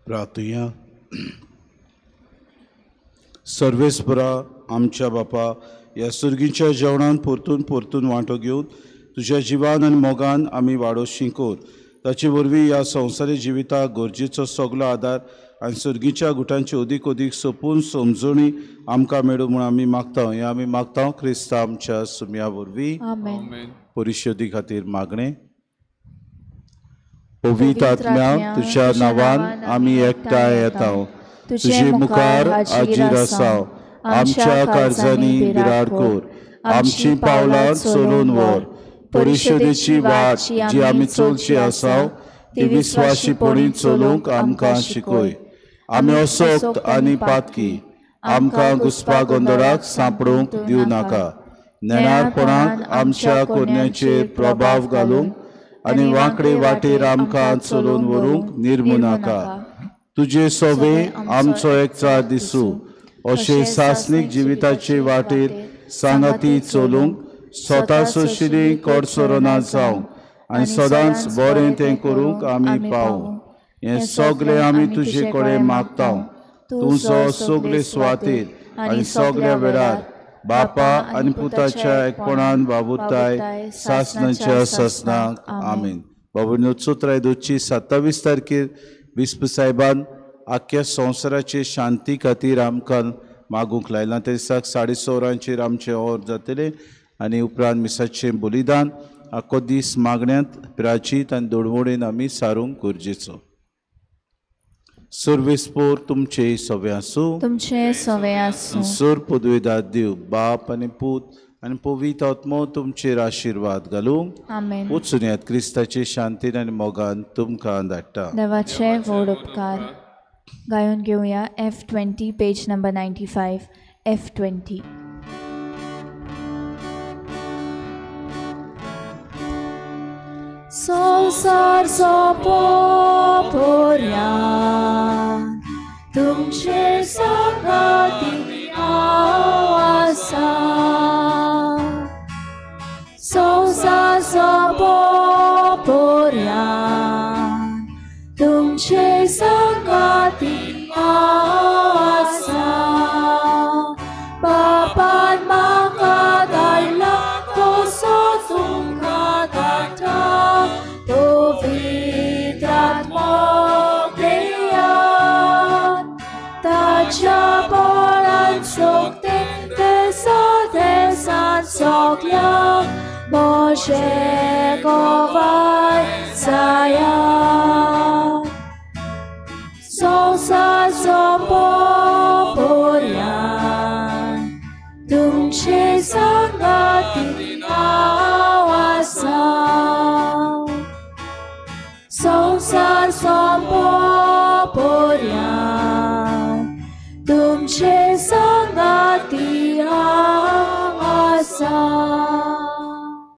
प्रार्थुया. सर्वेस्परा आमच्या बापा, ह्या सुर्गीच्या जेवणान परतून परतून वांटो घेवन तुज्या जिवान आनी मोगान आमी वाडोवशी कर. ताचे वरवीं ह्या संवसारी जिविताक गरजेचो सगलो आदार आनी सुर्गीच्या गुटांची अदीक अदीक सोपून समजणी आमकां मेळूं म्हूण आमी मागता. हें आमी मागता क्रिस्ता आमच्या सुम्या वरवीं. परिशोदी खातीर मागणें. पवित्र आत्म्या, तुज्या नांवान आमी एकठांय येता, तुजे मुखार हाजीर आसा. आमच्या काळजांनी बिराड कर, आमची पावलां चलोवन व्हर. परिशदेची वाट जी आमी चलची आसा ती विस्वाशीपणी चलूंक आमकां शिकय. आमी असक्त आनी पातकी, आमकां घुसपा गोंदळाक सांपडूंक दिवं नाका. नेणारपणाक आमच्या कोरण्याचेर प्रभाव घालूंक आनी वांकडे वाटेर आमकां चलोवन व्हरूंक निर्मू नाका. तुजे सोबे आमचो एकचार दिसूं अशें सासणीक जिविताचे वाटेर सांगाती चलूंक स्वता सोशिली कडसरोना जावंक आनी सदांच बरें तें करूंक आमी पावूं. हें सगळें आमी तुजे कडेन मागता, तूं जो सगळे सुवातेर आनी सगळ्या वेळार बापा आनी पुताच्या एकपणान बाबुताय सासनाच्या सासनाक. आमीन. बाबू चोत्राय दोनशे 27 तारखेर बिस्प साहेबान आख्ख्या संवसाराचे शांती खातीर आमकां मागूंक लायलां. ते दिसाक 6:30 वरांचेर आमचें और जातलें आनी उपरांत मिसाचें बलिदान. आख्खो दीस मागण्यांत प्राचीत आनी दोडवोडेन आमी सारूंक गरजेचो. सर्वेस्पोर तुमचे सवे आसूं, तुमचे सवे आसूं. सर पदवेदार देव बाप आनी पूत आनी पवित्र आत्मो तुमचेर आशिर्वाद घालूंक. आमेन. वचून यात क्रिस्ताचे शांतीन आनी मोगान तुमकां धाडटा. देवाचे व्हड उपकार. गायोन घेवया F20 page number 95 F20. संवसार सोंपोपर्यान तुमचे सांगाती हांव आसा. संवसार सोंपोपर्यान तुमचे सांगाती हांव आसा. बापान म्हाका धाडला तसो तुमकां धाडटा पवित्र आत्मो घेयात. ताच्या बळान सोगते देसा देसान सगळ्यांक म्हजें गवाय जायात.